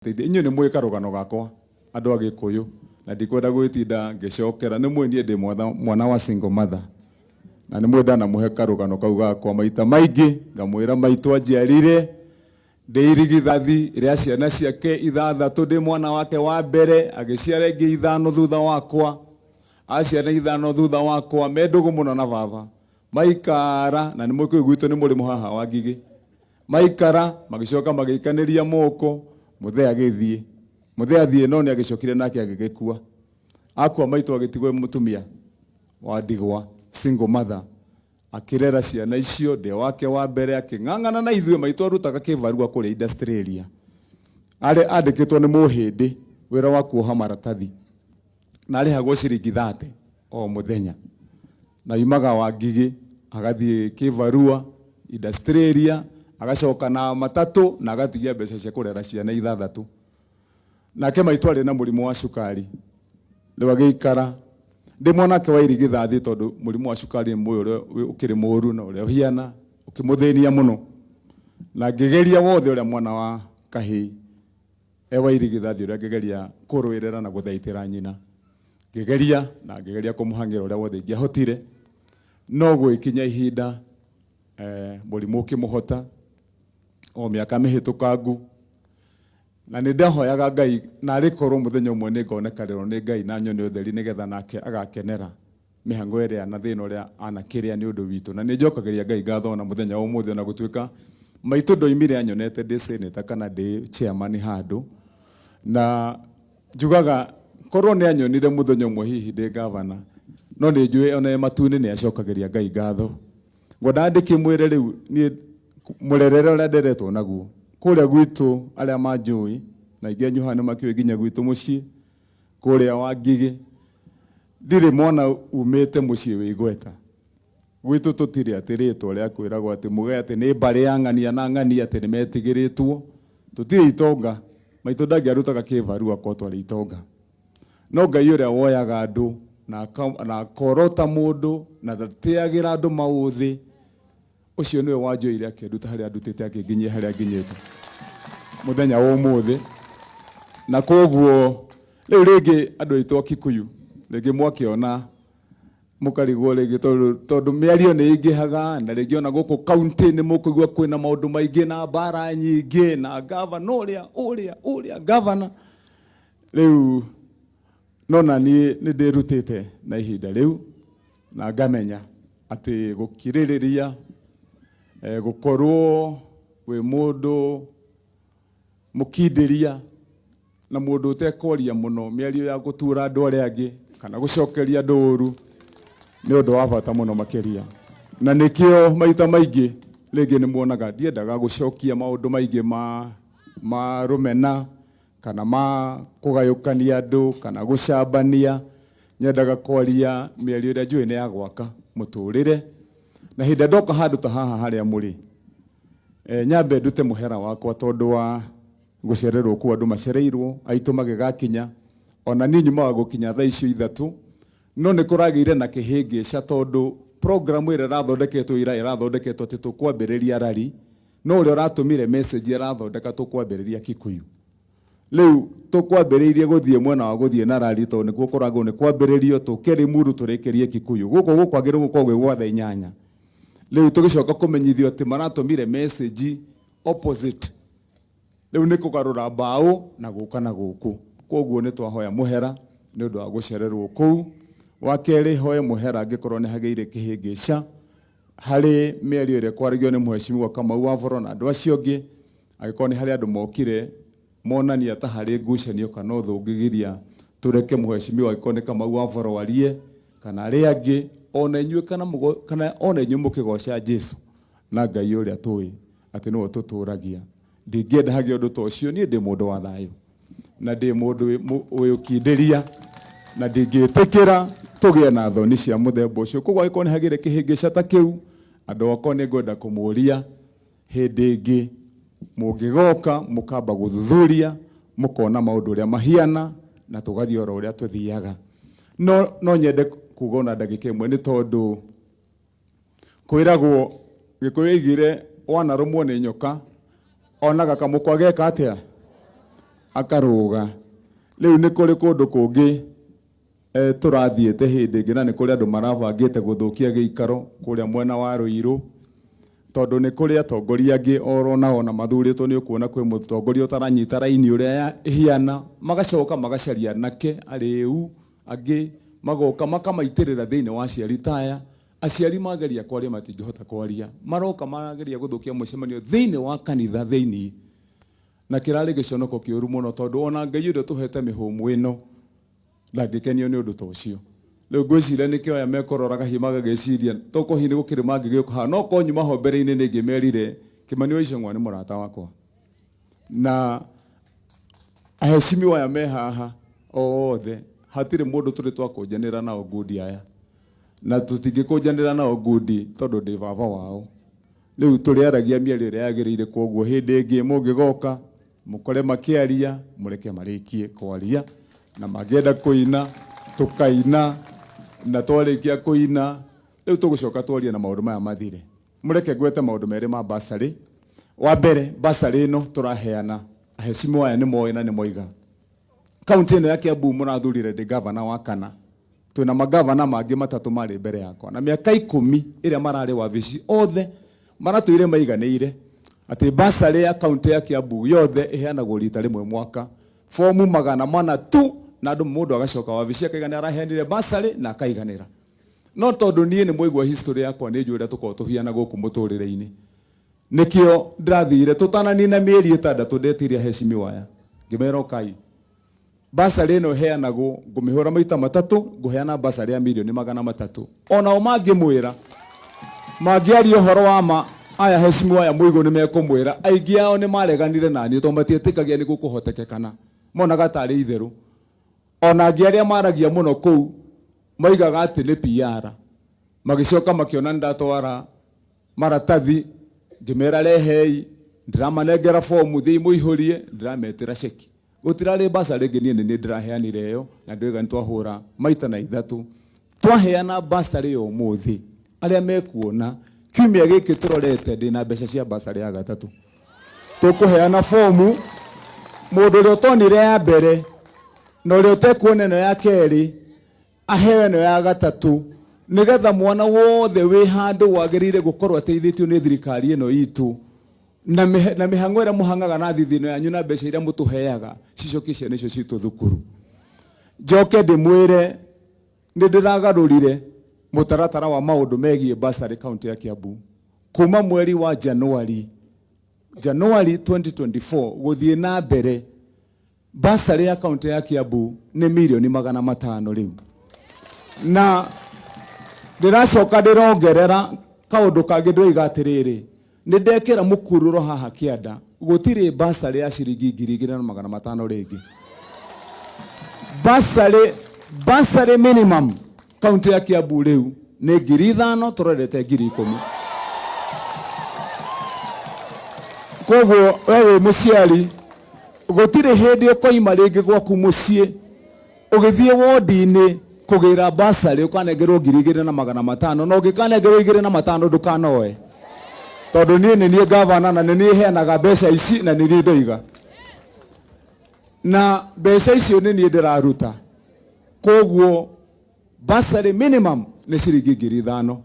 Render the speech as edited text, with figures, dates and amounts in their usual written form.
Teithia. Inyuĩ nĩ mũĩ karũgano gakwa andũ a Gĩkũyũ na ndikwenda gwĩtinda ngĩcokera. Nĩ mũĩ niĩ ndĩ mwana wa single mother na nĩ mũĩ ndanamũhe karũgano kau gakwa maita maingĩ, ngamwĩra maitũ anjiarire ndĩ irigithathi rĩa ciana ciake ithathatũ, ndĩ mwana wake wa mbere, agĩciara ingĩ ithano thutha wakwa, aciara ithano thutha wakwa, me ndũgũ mũno na baba. Maikara, na nĩ mũĩ kũu gwitũ nĩ mũrĩmo haha wa Ngigĩ. Maikara, magĩcoka magĩikanĩria moko, mũthee agĩthiĩ. Mũthee athiĩ no nĩ agĩcokire nake agĩgĩkua. Akua maitũ agĩtigwo e mũtumia wa ndigwa, single mother. Akĩrera ciana icio, ndĩ wake wa mbere, akĩng'ang'ana na ithuĩ, maitũ arutaga kĩbarua kũrĩa industrial area. Arĩ andĩkĩtwo nĩ mũhĩndĩ wĩra wa kuoha maratathi. Na arĩhagwo ciringi 30 o mũthenya. Na yumaga Wangigĩ agathiĩ kĩbarua industrial area, agacoka na matatũ na agatigia mbeca cia kũrera ciana ithathatũ. Nake maitũ arĩ na mũrimũ wa cukari. Rĩu agĩikara ndĩ mwanake wa irigithathi tondũ mũrimũ wa cukari nĩ mũĩ ũrĩa ũkĩrĩ mũru na ũrĩa ũhiana, ũkĩmũthĩnia mũno. Na ngĩgeria wothe ũrĩa mwana wa kahĩĩ e wa irigithathi ũrĩa ngĩgeria kũrũĩrĩra na gũthaitĩra nyina. Ngĩgeria na ngĩgeria kũmũhang'ĩra ũrĩa wothe ingĩahotire, no gũgĩkinya ihinda mũrimũ ũkĩmũhota o mĩaka mĩhĩtũkangu, na nĩ ndahoyaga Ngai narĩ korwo mũthenya ũmwe nĩ ngonekanĩrwo nĩ Ngai na nyone ũtheri nĩgetha nake agakenera mĩhang'o ĩrĩa na thĩna ũrĩa anakĩrĩa nĩ ũndũ witũ. Na nĩ njokagĩria Ngai ngatho ona mũthenya wa ũmũthĩ, ona gũtuĩka maitũ ndoimire anyonete ndĩ senator kana ndĩ chairman handũ, na njugaga korwo nĩ anyonire mũthenya ũmwe hihi ndĩ gavana, no nĩ njũĩ ona e matu-inĩ nĩ acokagĩria Ngai ngatho. Ngwendaga ndĩkĩmwĩre rĩu niĩ mũrerere ũrĩa nderetwo naguo kũrĩa gwitũ, arĩa manjũĩ na aingĩ anyu haha nĩ makĩũĩ nginya gwitũ mũciĩ kũrĩa Wangigĩ, ndirĩ mwana umĩte mũciĩ wĩ igweta. Gwitũ tũtirĩ atĩ rĩtwa rĩa kwĩragwo atĩ muge atĩ nĩ mbarĩ ya ng'ania na ng'ania atĩ nĩ metigĩrĩtwo. Tũtirĩ itonga, maitũ ndangĩarutaga kĩbarua korwo twarĩ itonga. No Ngai ũrĩa woyaga andũ na akorota mũndũ na ndatĩagĩra andũ maũthĩ, ũcio nĩwe wanjoire akĩnduta harĩa andutĩte akĩnginyia harĩa nginyĩte mũthenya wa ũmũthĩ. Na koguo rĩu rĩngĩ andũ aitũ a Kikuyu rĩngĩ mwakĩona mũkarigwo rĩngĩ tondũ mĩario nĩ ĩingĩhaga, na rĩngĩ ona gũkũ kaunti nĩ mũkũigua kwĩna maũndũ maingĩ na mbara nyingĩ na gavana ũrĩa ũrĩa ũrĩa gavana. Rĩu no na niĩ nĩ ndĩrutĩte na ihinda rĩu na ngamenya atĩ gũkirĩrĩria, gũkorwo wĩ mũndũ mũkindĩria na mũndũ ũtekwaria mũno mĩario ya gũtura andũ arĩa angĩ kana gũcokeria andũ ũru nĩ ũndũ wa bata mũno makĩria. Na nĩkĩo maita maingĩ rĩngĩ nĩ muonaga ndiendaga gũcokia maũndũ maingĩ ma rũmena kana ma kũgayũkania andũ kana gũcambania. Nyendaga kwaria mĩario ĩrĩa njũĩ nĩ ya gwaka mũtũrĩre. Na hĩndĩ ĩrĩa ndoka handũ ta haha harĩa mũrĩ, nyambe ndute mũhera wakwa tondũ wa gũcererwo kũu andũ macereirwo, aitũ magĩgakinya, ona niĩ nyumaga gũkinya thaa icio ithatũ, no nĩ kũragĩire na kĩhĩngĩca tondũ program ĩrĩa ĩrathondeketwo ira ĩrathondeketwo atĩ tũkwambĩrĩria rally, no ũrĩa ũratũmire message arathondeka tũkwambĩrĩria Kikuyu. Rĩu tũkwambĩrĩirie gũthiĩ mwena wa gũthiĩ na rally tondũ nĩkuo kũragwo nĩ kwambĩrĩrio, tũke Limuru tũrĩkĩrie Kikuyu. Gũkũ gũkwagĩrĩirwo gũkorwo gwĩ gwa thaa inyanya. Rĩu tũgĩcoka kũmenyithio atĩ maratũmire message opposite. Rĩu nĩ kũgarũra mbaũ na gũka na gũkũ. Kwoguo nĩ twahoya mũhera nĩ ũndũ wa gũcererwo kũu. Wa kerĩ, hoe mũhera angĩkorwo nĩ hagĩire kĩhĩngĩca harĩ mĩario ĩrĩa ĩkwaragio nĩ Mheshimiwa Kamau wa Voro na andũ acio angĩ, angĩkorwo nĩ harĩ andũ mokire monania ta harĩ ngucanio kana ũthũ, ngĩgiria tũreke Mheshimiwa angĩkorwo nĩ Kamau wa Voro arie kana arĩa angĩ, ona inyuĩ kana mũgo, kana ona inyuĩ mũkĩgoca Jesu na Ngai ũrĩa tũĩ atĩ nĩwe ũtũtũragia. Ndingĩenda hagĩe ũndũ ta ũcio. Niĩ ndĩ mũndũ wa thayũ na ndĩ mũndũ wĩ ũkindĩria na ndingĩtĩkĩra tũgĩe na thoni cia mũthemba ũcio. Koguo angĩkorwo nĩ hagĩire kĩhĩngĩca ta kĩu, andũ akwa nĩ ngwenda kũmũria hĩndĩ ĩngĩ mũngĩgoka mũkamba gũthuthuria mũkona maũndũ ũrĩa mahiana na tũgathiĩ oro ũrĩa tũthiaga. No nyende kuga ona ndagĩka ĩmwe nĩ tondũ kwĩragwo Gĩkũyũ oigire wanarũmwo nĩ nyoka onaga kamũkwa geka atĩa? Akarũga. Rĩu nĩ kũrĩ kũndũ kũngĩ tũrathiĩte hĩndĩ ĩngĩ na nĩ kũrĩ andũ marabangĩte gũthũkia gĩikaro kũrĩa mwena wa Ruiru, tondũ nĩ kũrĩ atongoria angĩ oro nao na mathurĩtwo nĩ ũkuona kwĩ mũtongoria ũtaranyita raini ũrĩa ĩhiana, magacoka magacaria anake arĩu angĩ magoka makamaitĩrĩra thĩinĩ wa aciari ta aya. Aciari mageria kwaria matingĩhota kwaria, maroka marageria gũthũkia mũcemanio thĩinĩ wa kanitha thĩinĩ. Na kĩrarĩ gĩconoko kĩũru mũno tondũ ona Ngai ũrĩa ũtũhete mĩhũmũ ĩno ndangĩkenio nĩ ũndũ ta ũcio. Rĩu ngwĩciria nĩkĩo aya mekũroraga hihi magagĩciria tokorwo hihi nĩ gũkĩrĩ mangĩgĩũka haha. No korwo nyuma ho mbere-inĩ nĩ ingĩmerire Kĩmani wa Icũng'wa nĩ mũrata wakwa. Na aheshimiwa aya me haha othe hatirĩ mũndũ tũrĩ twakũnjanĩra nao ngundi aya. Na tũtingĩkũnjanĩra nao ngundi tondũ ndĩ baba wao. Rĩu tũrĩaragia mĩario ĩrĩa yagĩrĩire kwoguo hĩndĩ ĩngĩ mũngĩgoka mũkore makĩaria mũreke marĩkie kwaria na mangĩenda kũina tũkaina na twarĩkia kũina rĩu tũgũcoka twarie na maũndũ maya mathire. Mũreke ngwete maũndũ merĩ ma bursary. Wa mbere bursary ĩno tũraheana aheshimiwa aya nĩ moĩ na nĩ moiga. Kaunti ĩno ya Kiambu mũrathurire ndĩ gavana wa kana. Twĩna magavana mangĩ matatũ marĩ mbere yakwa na mĩaka ikũmi ĩrĩa mararĩ wabici othe maratũire maiganĩire atĩ bursary ya kaunti ya Kiambu yothe ĩheanagwo rita rĩmwe mwaka, fomu 400 tu, na andũ mũndũ agacoka wabici akaiga nĩ araheanire bursary na akaiganĩra. No tondũ niĩ nĩ mwaigua history yakwa nĩ njũĩ ũrĩa tũkoragwo tũhiana gũkũ mũtũrĩre-inĩ, nĩkĩo ndĩrathire tũtananina mĩeri 6 ndetirie aheshimiwa aya ngĩmera ũkai bursary ĩno ĩheanagwo ngũmĩhũra maita matatũ, ngũheana bursary ya mirioni 300. Onao mangĩmwĩra mangĩaria ũhoro wa ma aya heshimiwa aya mũigũ nĩ mekũmwĩra aingĩ ao nĩ mareganire na niĩ tondũ matietĩkagia nĩ gũkũhotekekana, monaga tarĩ itherũ. Ona angĩ arĩa maragia mũno kũu moigaga atĩ nĩ PR, magĩcoka makĩona nĩ ndatwara maratathi ngĩmera rehei, ndĩramanengera fomu thiĩi mũihũrie, ndĩrametĩra ceki. Gũtirarĩ bursary ĩngĩ niĩ nĩ niĩ ndĩraheanire ĩyo na ndĩroiga nĩ twahũra maita na ithatũ. Twaheana bursary ya ũmũthĩ arĩa mekuona kiumia gĩkĩ tũrorete ndĩna mbeca cia bursary ya gatatũ. Tũkũheana fomu mũndũ ũrĩa ũtonire ya mbere na ũrĩa ũtekuona ĩno ya kerĩ aheo ĩno ya gatatũ nĩgetha mwana wothe wĩ handũ wagĩrĩire gũkorwo ateithĩtio nĩ thirikari ĩno itũ na mĩhang'o ĩrĩa mũhang'aga na thithino yanyu na mbeca iria mũtũheaga cicokie ciana icio citũ thukuru. Njoke ndĩmwĩre nĩ ndĩragarũrire mũtaratara wa maũndũ megiĩ bursary kaunti ya Kiambu kuma mweri wa January 2024 gũthiĩ na mbere. Bursary ya kaunti ya Kiambu nĩ mirioni 500 rĩu, na ndĩracoka ndĩrongerera kaũndũ kangĩ ndĩroiga atĩrĩrĩ, nĩ ndekĩra mũkururo haha kĩanda gũtirĩ bursary ya ciringi 2,500 rĩngĩ. Bursary minimum kaunti ya Kiambu rĩu nĩ 5,000 tũrorete 10,000. Koguo we wĩ mũciari gũtirĩ hĩndĩ ũkoima rĩngĩ gwaku mũciĩ ũgĩthiĩ wodi-inĩ kũgĩra bursary ũkanengerwo 2,500, na ũngĩkanengerwo 2,500 ndũkanoe, tondũ niĩ nĩ niĩ gavana na nĩ niĩ heanaga mbeca ici na nĩ niĩ ndoiga, na mbeca icio nĩ niĩ ndĩraruta. Koguo bursary minimum nĩ ciringi 5,000.